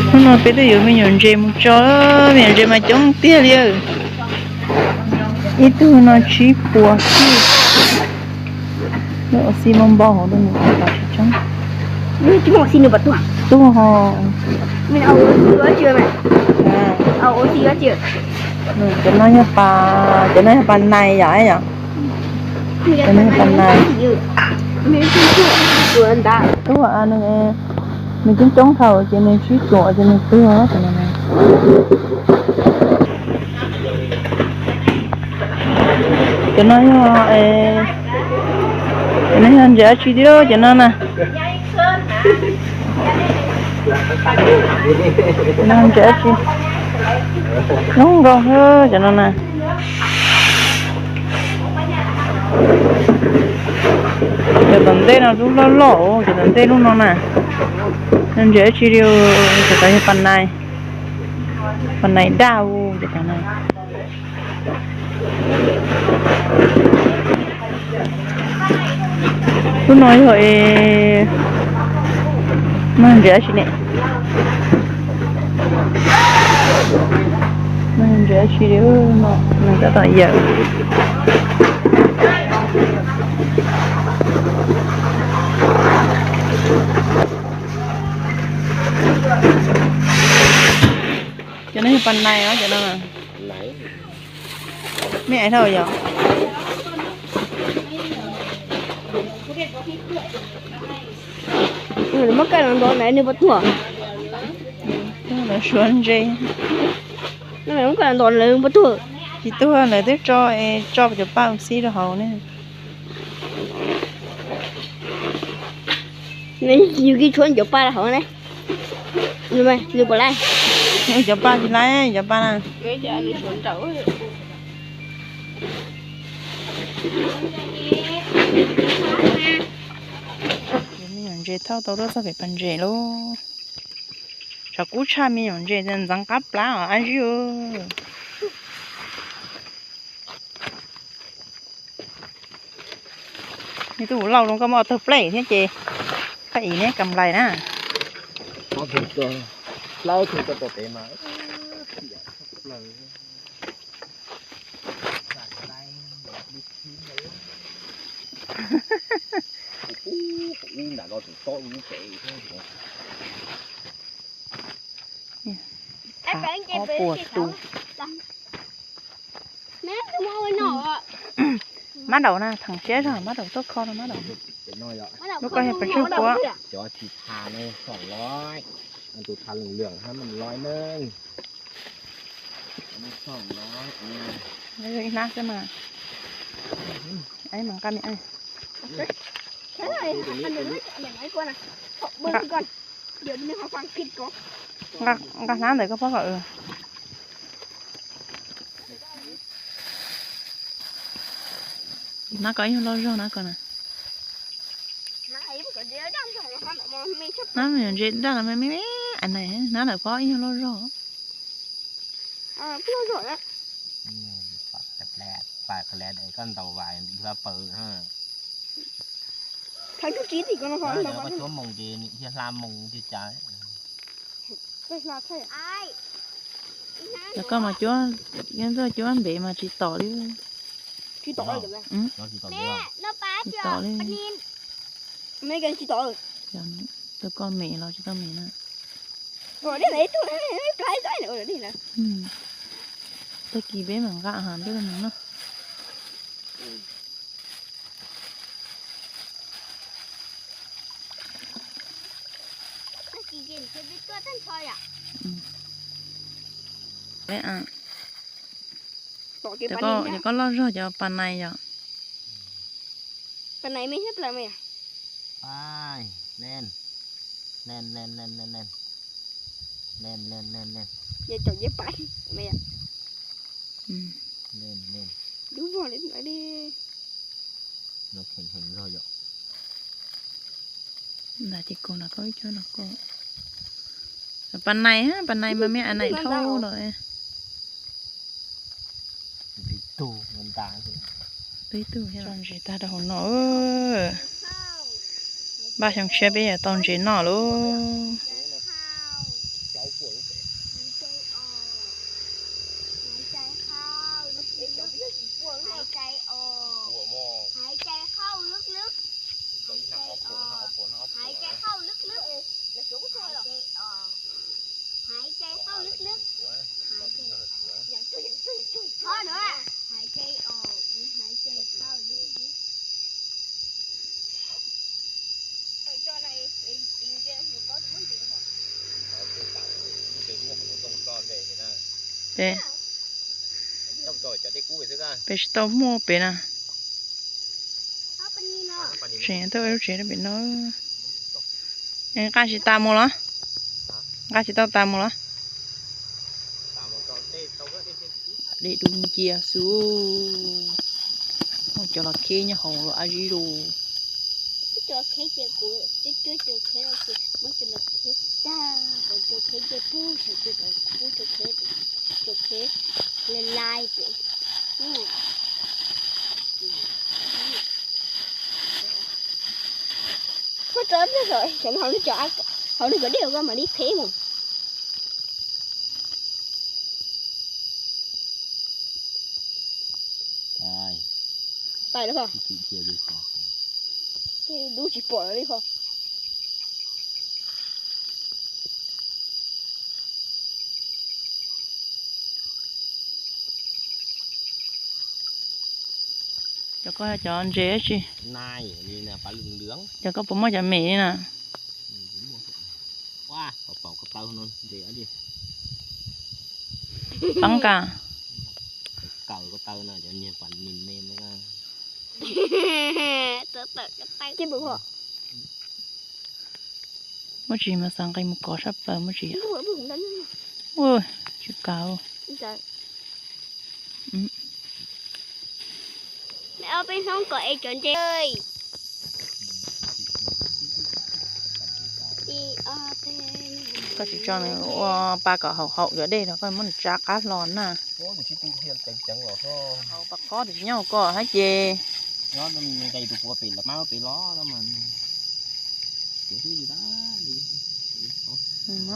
Hnub no peb twb yuav me nyuam ntses mus tso, me nyuam ntses mas coob tiag li. Ib tug no tsib puas xij. Lub ua xij npau npau hauv rau nws tsis tshua tseeb. Tuag ho. Cov no yog pas, cov no yog pas nais yom, yom. Cov no yog pas nais. Tuag, nws, nws coob coob dhau ces nws tsib puas ces nws tuag. Cov no yog, cov no yog ntses dab tsi thiab cov no na? Cov no ntses dab tsi? Zoo nkaus cov no na. Cov tom ntej no lub loj loj, cov tom ntej lub no na. Ntses dab tsi li? Cov tod yog pas nais, pas nais daj u cov tod na. Lub no yog, no ntses dab tsi ne? No ntses dab tsi li no? Nws tab tom yawm. Cov no yog pas nais os cov no. Me ais dhau yom. Muab kaj los nto na nws puas tuag? Lawv suav ntses. Muab kaj los nto na nws puas tuag? Tsis tuag, lawv twb tso, tso cov paj ua xib rau hauv ne. Yus kiv tshuav cov paj rau hauv ne. Nws puas laij? Cov paj tsis laij, cov paj na. Me nyuam ntses thauj tau tuaj txog pem pas ntses lauj. Tshav kub tshaj, me nyuam ntses ntxeev qab plab os dab tsi. Nws twb ua lauj zoo nkauj, muab tawg plej thiab ces paj ib neb kam nplais na. Ob puas tus. Mab daum na, theem siab zog, mab daum tuaj kho rau mab daum. Lub koj yog pes tsawg puab? Cov tsis tha no xoom lawm, tus tha lwm lwm hab mas loj neej. Ib hnab xwb mas. Mas nqa me. Nqa hnab ntawm koj pob kom. Hnab ko ib nyuag loj zog na ko na. Hnab me nyuam ntses daj los me me, hnab ntawm pob ib nyuag loj zog. Cov koj mas cuab, cuab ntev mas tsis tom li. Tsis tom li. Tsis tom li. Tus koj me los tsis tau me na. Tag kis peb mam nqa ha peb mus noj. Cov koj loj zog cov pas nais yom. Ntawm ces koj no koj ib co no koj. Pas nais, pas nais mas me a nais dhau los. Peb tug tso ntses tag rau hauv no. Npaj xyoo tshiab peb yuav tau ntses noj lauj. Hais ces hauj lwm lwm. Hais ces, hais ces, hais ces hauj lwm lwm. Peb, peb tsis tau muaj pem na. Tseem tuaj lub tsev rau pem no. Nqa tsis tas mus los? Nqa tsis tau tas mus los? Dej dub nciab xwb. Muaj cov los kheb nyob hauv los ab zib lus. Cov kheb ces kuv cov kheb los ces muab cov los kheb tag, cov kheb ces pub saum ces kuv pub cov kheb, cov kheb lai lai pem. Koj tso pliag saum, saum hauv lub cov, hauv lub cov dej koj mam li kheb mus. Pais lawm. Dub tsis pom lawm li ho. Cov koj cov ntses tsi. Cov koj puas muaj cov mem li na? Poob ka. Muaj tsis mas xav nqis mus kov sab plaws muaj tsis. Ua, tsis kav. Peb hnub kom es cov ntses. Koj tsis tso nws ua pa kom haum haum cov dej los koj muab nws tsa qab hlo na. Haum pa qhob tias tsis nyob hauv ko hab ces. Nyob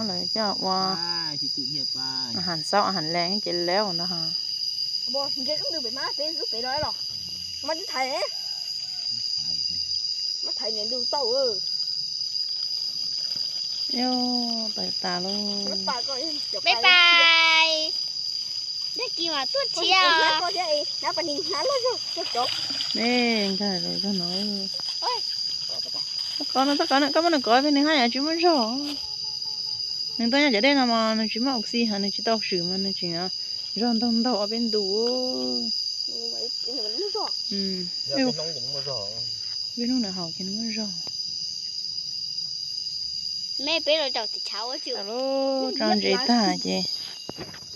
lawv coj ua a has xaub a has lees ces lawv no. Yog, tawm tas lauj. Bye bye. Dab tsi mas tuaj thiab. Ne, nkag lawm zog no. Koj kov no, koj kov no, koj muab nws kov peb nws haj yam tsis muaj zog. Nws tuaj nyob cov dej no mas nws tsis muaj oxy heev, nws tsis tau swm mas nws tseem zog ntaug ntaug ob peb ntu. Peb hnub nws haus ces nws muaj zog. Tso ntses tag ces,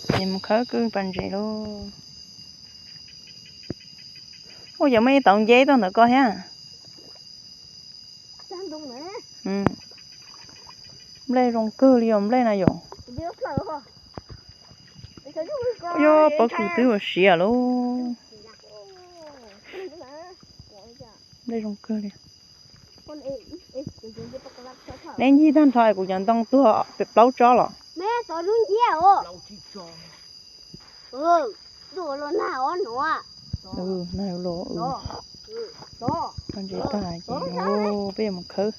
ces mus khawb kwj pas ntses lauj. Ua cas muaj ib tauv nce tuaj ntawm koj thiab. Nplej zoo kawg li os nplej na yom. Yog pob kws twb ua siav lauj. Nplej zoo kawg li. Neb ncig tag nrho es kuv cov ntoo tuag plaub tsob los. Ntses tag ces peb yuav mus khawb.